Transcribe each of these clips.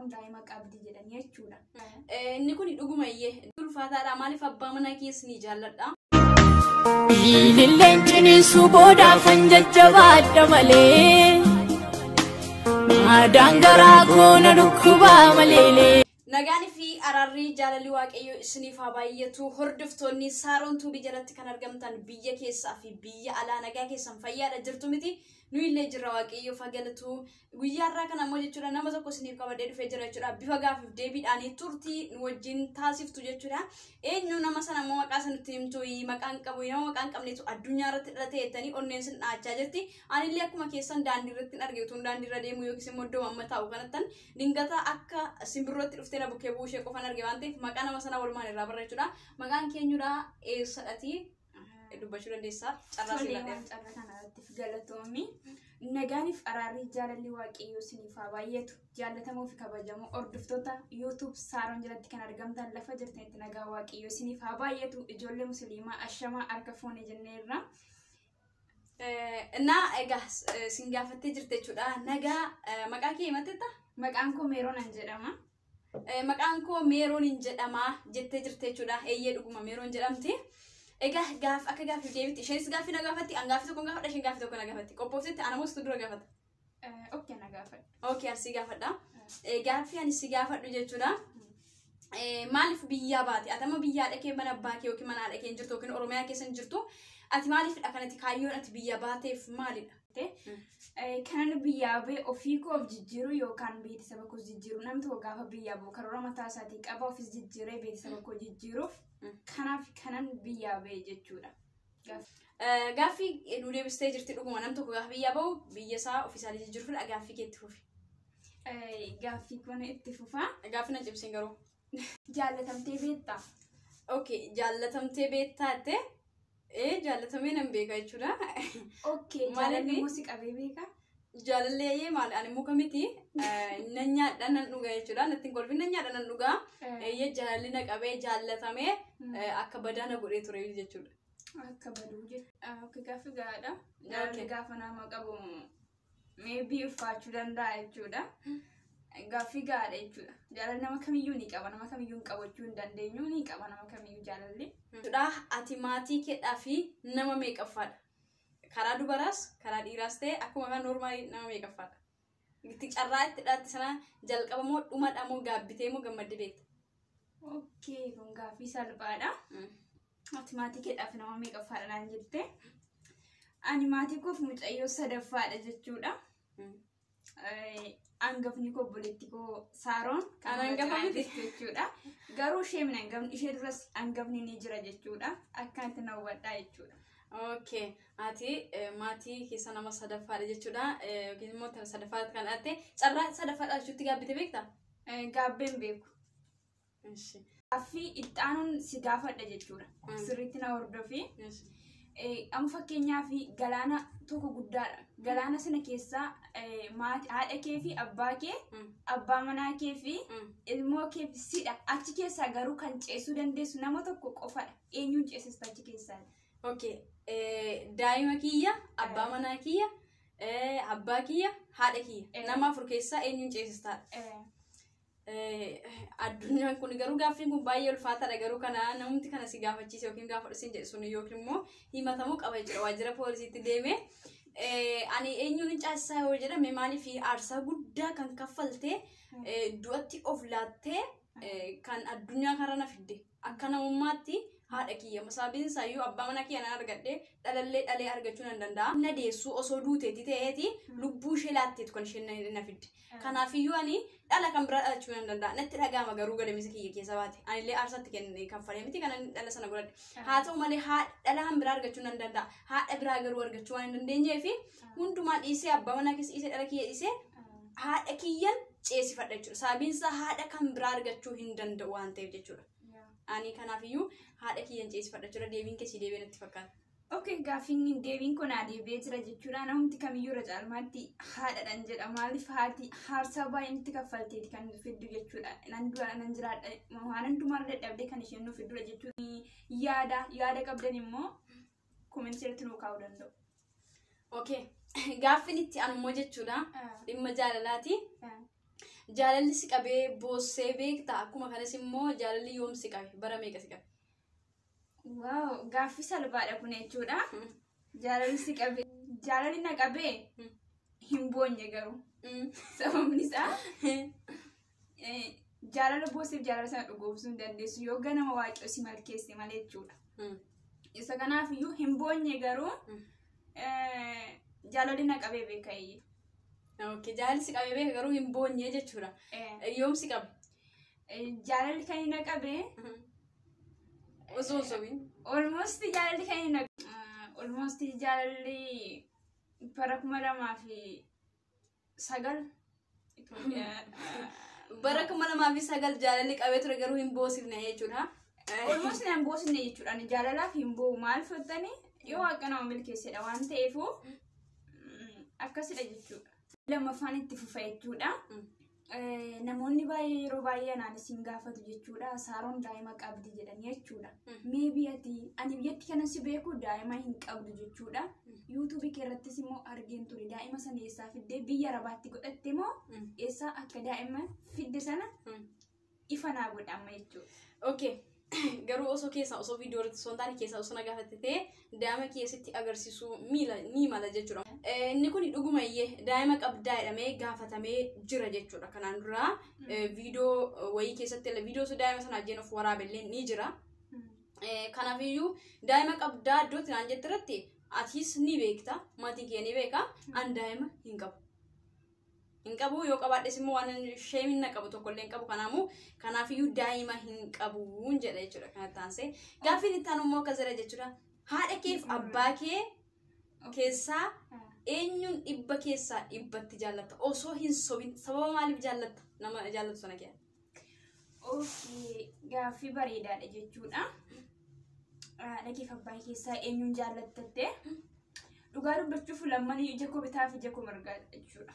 Saaroon daa'ima qabdi jedhanii jechuudha. Inni kun dhuguma iyyee ulfaataadha. Maaliif abbaa manaa keessa ni jaalladha. Ililleen ciniinsuu boodaafan jajjabaadha malee. Maadaan garaa koo na dhukkubaa maleelee. Nagaan fi araarri jaalalli waaqayyoo isiniif haa baay'atu. Hordoftoonni Saaroon Tuubii jalatti kan argamtan biyya keessaa fi biyya alaa nagaa keessan fayyaadha jirtu miti. Nu illee jirra, waaqayyoof haa galatu. Guyyaa har'aa kana ammoo jechuudha nama tokko isiniif qabadhee dhufee jira jechuudha. Bifa gaafiif deebiidhaan turtii nu wajjin taasiftu jechuudha. Eenyu nama sana ammoo maqaa sanatti himtu? Maqaan qabu, nama maqaan qabnetu addunyaa irratti dhalate jettanii onneen sin dhaachaa jirti. Anillee akkuma keessan daandii irratti hin arge. Utuun daandii irra deemu yookiis immoo iddoo amma taa'u kanattan dingata akka simbirrootti dhuftee na bukkee bu'uu ishee qofan arge waan ta'eef maqaa nama sana walumaan irraa barra jechuudha. Maqaan keenyudha, eessadhati, dubbachuu dandeessaa, carraa Tolee, siif waan carraa kanarratti galatoomi. Nagaaniif araarri jaalalli waaqayyoo isiniif haa baay'atu. Jaallatamoo fi kabajamoo hordoftoota YouTube Saaroon jalatti kan argamtan, lafa jirtanitti nagaa waaqayyoo isiniif haa baay'atu. Ijoollee musliimaa, ashamaa, harka fuune jenneerra. Innaa egaa sin gaafattee jirte jechuudha. Nagaa, maqaa kee himatteetta? Maqaan koo Meeroonan jedhama. Maqaan koo Meeroon hin jedhama jettee jirte jechuudha. Eeyyee, dhuguma Meeroon jedhamti. Egaa gaaf akka gaaffiif deebitti isheenis gaaffii na gaafatti, an gaaffii tokko gaafadha, isheen gaaffii tokko na gaafatti. Qophooftetti, ana moo dura gaafata? Okay, na gaafadhu. Okay, ani si gaafadha. Gaaffii ani si gaafadhu jechuudha. Maaliif biyyaa baate? Ati amma biyyaa dhaqee mana abbaa kee yookiin mana haadha kee hin jirtu yookiin Oromiyaa keessa hin jirtu. Ati maaliifidha kanatti, kaayyoon ati biyya baateef maalidha? Kanan biyyaa ba'e ofii koo of jijjiiruu yookaan beeksisa koo jijjiiruu. Namni tokko gaafa biyyaa ba'u karoora mataa isaatii qaba, ofis jijjiiree beeksisa koo jijjiiruuf. Kanaaf kanan biyyaa ba'e jechuudha. Gaaffii nu deebistee jirti. Dhuguma nam tokko gaafa biyyaa ba'u biyya isaa ofiisaalii jijjiiruufidha. Gaaffii kee itti fufi. Gaaffii kun itti fufaa. Gaaffii na cimsiin garuu. Jaallatamtee beektaa? Okay, jaallatamtee beektaa jettee? Ee, jaallatamee nan beeka jechuudha. Okay, Maaliif? jaalalli immoo si qabee beekaa? Jaalallee eeyyee, maali, ani muka miti, nan nyaadha nan dhuga jechuudha. Natti hin kolfin, nan nyaadha nan dhuga. Eeyyee, jaalalli na qabee jaallatamee akka badaa na godhee ture jechuudha. Akka baduu jechuudha. Okay, gaaffii gahaadha. Jaalalli gaafa nama qabu maybe ulfaachuu danda'a jechuudha. Gaaffii gahaadha jechuudha. Jaalalli nama kamiyyuu ni qaba. Nama kamiyyuu hin qabachuu hin dandeenyu, ni qaba nama kamiyyuu jaalalli. Jechuudha, ati maatii keedhaa fi nama meeqaffaadha? Karaa dubaraas karaa dhiiraas ta'e akkuma kan normaalii nama meeqaffaadha? Itti carraa itti dhaatti sana jalqaba moo dhumadha moo gaabbitee moo gammaddee beekta? Okay, kun gaaffii salphaadha. Ati maatii keedhaaf nama meeqaffaadha naan jette. Ani maatii koof mucayyoo sadaffaadha jechuudha. Hangafni koo obboleetti koo Saaroon Kan hangafa miti. jechuudha. Garuu ishee min hangafni, ishee duras hangafni ni jira jechuudha. Akkanatti na hubadhaa jechuudha. Okay, ati maatii keessa nama sadaffaadha jechuudha. Yookiin immoo sadaffaa kan dhaatte, carraa sadaffaa dhaachuutti gaabbite beektaa? Gaabbeen beeku. Ishi. Gaaffii itti aanuun si gaafadha jechuudha. Sirriitti na hordofi. Ishi. Amma fakkeenyaaf galaana tokko guddaadha. Galaana sana keessaa maatii haadha kee fi abbaa kee, abbaa manaa kee fi ilmoo kee fi sidha. Achi keessaa garuu kan ceesuu dandeessu nama tokko qofadha. Eenyuun ceesista achi keessaa? Okay, daa'ima kiyya, abbaa manaa kiyya, abbaa kiyya, haadha kiyya. Nama afur keessaa eenyuun ceesistaadha? Addunyaan kun garuu gaaffiin kun baay'ee ulfaataadha, garuu kana namni kana si gaafachiise yookiin gaafa siin jedhe sun yookiin immoo himatamuu qaba jechuudha waajjira poolisiitti deeme. Ani eenyuun hin caasisaa yoo jedhame, maaliif aarsaa guddaa kan kaffaltee, du'atti of laattee, kan addunyaa kana na fidde akka namummaatti haadha kiyya. Sababiin isaayyuu abbaa mana kiyya nan argadhe, dhalallee dhalee argachuu nan danda'a. Na deessuu osoo duuteetti ta'eeti lubbuu ishee laatteetu kan isheen na fidde. Kanaafiyyuu ani dhala kan biraa dhalachuu nan danda'a. Natti dhaga'ama garuu gadamisa kiyya keessa baate. Anillee aarsaatti kenne kaffalee miti kanan dhala sana godhadhe. Haa ta'u malee dhala kan biraa argachuu nan danda'a. Haadha biraa garuu argachuu waan hin dandeenyeef hundumaa dhiisee, abbaa manaa keessa dhiisee, dhala kiyya dhiisee, haadha kiyyan ceesifadha jechuudha. Sababiin isaa haadha kan biraa argachuu hin danda'u waan ta'eef jechuudha. Ani kanaafiyyuu haadha kiyyan ceesifadha jechuudha. Deebiin keessi deebiin natti fakkaata. Okay, gaaffiin deebiin kun deebi'ee jira jechuudha. Namni kamiyyuu irra caalmaatti haadhadhaan jedha. Maaliif haati aarsaa baay'ee nutti kaffalteeti kan fiddu jechuudha. Nan du'a nan jiraadha. Waan hundumaa dadhabdee kan isheen nu fiddudha jechuudha. Yaada qabdan immoo commentii irratti nuu kaa'uu danda'u. Okay. Gaaffiin itti anu immoo jechuudha. Dhimma jaalalaati. Jaalalli si qabee boossee beektaa? Akkuma kanas immoo jaalalli yoom si qabe? Bara meeqa si qabe? Wow, gaaffii salphaadha kun jechuudha. Jaalalli si qabee, jaalalli na qabee hin boonye garuu. Sababni isaa jaalala boosseef jaalala sana dhugoomsuu hin dandeessu yoo ganama Waaqayyo si malkeesse malee jechuudha. Isa kanaaf iyyuu hin boonye garuu jaalalli na qabee beeka iyyuu. Okay, jaalalli si qabee beeka garuu hin boonye jechuudha. Yoom si qabe? Jaalalli kan inni na qabee Osoo hin sobiin. Almost jaalalli kan inni na almost jaalalli bara 2009 Itoophiyaa. Bara 2009 jaalalli qabee ture garuu hin boosifne jechuudha. Almost hin boosifne jechuudha. Ani jaalalaaf hin boo'u, maal fudhatanii yoo Waaqa nama milkeessedha waan ta'eefu akkasidha jechuudha. Lammaffaan itti fufa jechuudha. Namoonni baay'ee yeroo baay'ee anaan isin gaafatu jechuudha. Saaroon daa'ima qabdi jedhanii jechuudha. Mee biyyatti ani biyyatti kanan si beeku daa'ima hin qabdu jechuudha. YouTubeii kee irrattis immoo argeen ture, daa'ima sana eessaa fiddee, biyya Arabaatti godhatte moo eessaa akka daa'ima fidde sana ifa naa godha amma jechuudha. Okay. Garuu osoo keessaa osoo viidiyoo irratti osoo hin taane keessaa osoo na gaafatte ta'e daa'ima keessatti agarsiisuu miila ni mala jechuudha. Inni kun dhuguma iyyee daa'ima qabdaa jedhamee gaafatamee jira jechuudha. Kanaan dura viidiyoo wayii keessatti illee viidiyoo osoo daa'ima sana wajjin of waraabe illee ni jira. Kanaafiyyuu daa'ima qabdaa iddootti naan jette irratti atis ni beekta, maatiin kee ni beeka, an daa'ima hin qabu. Hin qabu, yoo qabaadhes immoo waan sheemina qabu tokkollee hin qabu, kanaamuu kanaafiyyuu daa'ima hin qabu jedha jechuudha kanatti aansee. Gaaffiin itti aanu immoo akkas jedha jechuudha. Haadha keef abbaa kee keessaa eenyuun 100% jaallatta? Osoo hin sobin sababa maaliif jaallatta nama jaallatu sana kee? Okay, gaaffii bareedaadha jechuudha. Haadha keef abbaa keessaa eenyuun jaallattatte? Dhugaa dubbachuuf lammanii ija koo bitaa fi ija koo mirgaa jechuudha.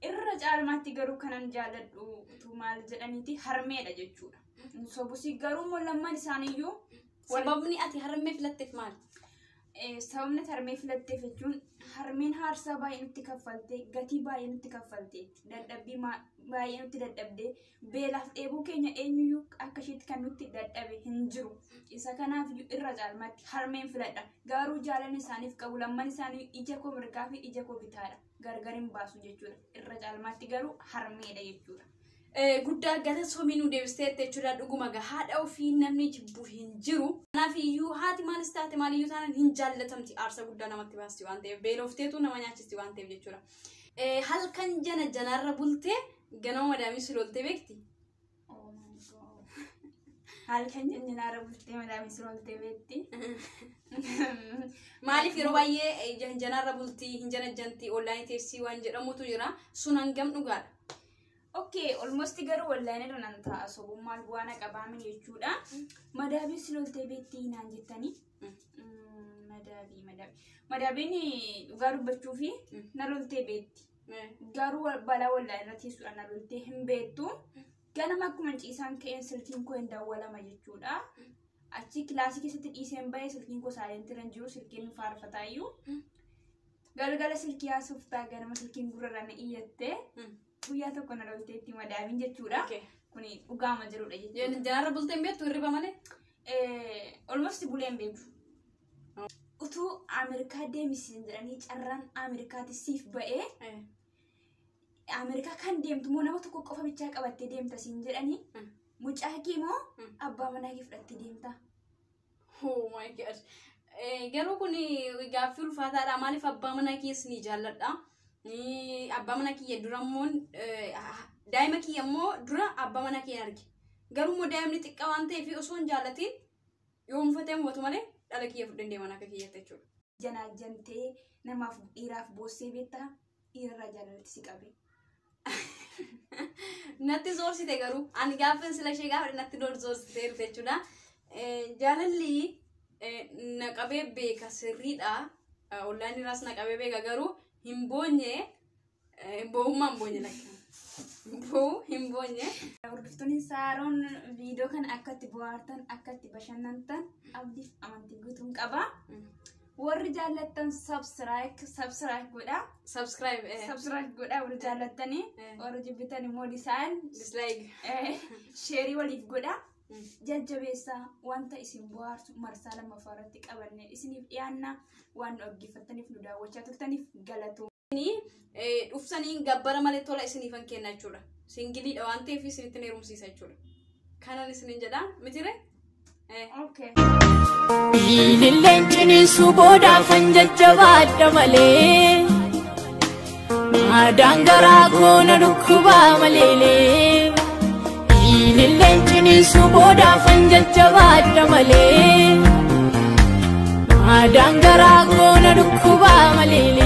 Irra caalmaatti garuu kanan jaalladhu utuu maal jedhaniiti harmeedha jechuudha. Sobusii garuu immoo lamman isaaniiyyuu Sababni ati harmee filatteef maali? Sababni ati harmee filatteef jechuun harmeen aarsaa baay'ee nutti kaffaltee, gatii baay'ee nutti kaffalteetti, dadhabbii baay'ee nutti dadhabdee, beelaaf dheebuu keenya eenyuyyuu akka isheetti kan nutti dadhabe hin jiru. Isa kanaaf iyyuu irra caalmaatti harmeen filadha. Garuu jaalalli isaaniif qabu lamman isaanii ija koo mirgaa fi ija koo bitaadha. Gargar hin baasu jechuudha. Irra caalmaatti garuu harmeedha jechuudha. Guddaa galatoomii nu deebisteetta jechuudha. Dhuguma gaa haadha ofii namni jibbu hin jiru. Kanaaf iyyuu haati maalis taate maaliyyuu taanaan hin jaallatamti, aarsa guddaa namatti baasti waan ta'eef, beelofteetu nama nyaachisti waan ta'eef jechuudha. Halkan jana janaarra bultee ganama madaamii si loltee beekti? Oh my God. Halkan janjanaarra bultee madaamii si loltee beekti? Maaliif yeroo baay'ee janjanaarra bultii hin janajjanti onlineii teessii waan jedhamutu jira, sun hangam dhugaadha? Okay, almost garuu online irra nan ta'a, sobummaan bu'aa na qabaamin jechuudha. Madaabiin si loltee beektii naan jettanii. Madaabii madaabii. Madaabiin dhugaa dubbachuu fi na loltee beekti. Garuu balaa online irra teessuudhaan na loltee hin beektu. Ganama akkuma ciisaan ka'een silkiin koo hin dawwalama jechuudha. Achi kilaasii keessatti dhiiseen bahee silkiin koo silentii irra hin jiru, silkiin faarfataayyuu. Galgala silkii haasoftaa, ganama silkiin gurra na iyyattee guyyaa tokko na lolteetti madaabiin jechuudha. Kuni dhugaama jirudha jechuudha. Janaarra bultee hin beektu hirriba malee? Almost bulee hin beeku. Utuu Ameerikaa deemisiin jedhanii carraan Ameerikaatti siif ba'ee Ameerikaa kan deemtu moo nama tokko qofa bichaa qabattee deemta siin jedhanii, mucaa kee moo abbaa manaa kee fudhattee deemta? Oh my God. Garuu kun gaaffii ulfaataadha. Maaliif abbaa manaa keessa ni jaalladha. Abbaa mana kiyya dura immoo daa'ima kiyya immoo dura abbaa mana kiyya arge. Garuu immoo daa'imni xiqqaa waan ta'eef osoo hin jaallatiin yoo uffatee hubatu malee dhala kiyya fudheen deeman akka kiyyatti jechuudha. Janaajjantee namaaf dhiiraaf boossee beektaa, dhiirarraa jaalalti si qabe? Natti zoorsite, garuu ani gaafa sila ishee gaafa natti zoorsiteerti jechuudha. Jaalalli na qabee beeka sirriidha. Onlineii irraas na qabee beeka, garuu hin boonye, boo'ummaa hin boonye lakka. Boo'u hin boonye. Hordoftoonni Saaroon viidiyoo kana akka itti bohaartan, akka itti bashannantan abdiif amantii guutuun qaba. Warri jaallattan subscribe godhaa. Subscribe. Subscribe godhaa warri jaallattanii. Warri jibbitan immoo disaan Dislike. Share waliif godhaa. Jajjabeessaa, wanta isin bohaarsu marsaa lammaffaa irratti qabannee isiniif dhiyaanna. Waan nu dhaggeeffattaniif, nu daawwachaa turtaniif galatooma. Dhuftanii gabbara malee tola isiniifan kenna jechuudha. Singleiidha waan ta'eef isinitti heerumsiisa jechuudha. Kanan isinin jedha mitire? Okay. Ililleen ciniinsuu boodaafan jajjabaadha malee. Maadaan garaa koo na dhukkubaa maleelee. Ililleen ciniinsuu boodaafan jajjabaadha malee. Maadaan garaa koo na dhukkubaa maleelee.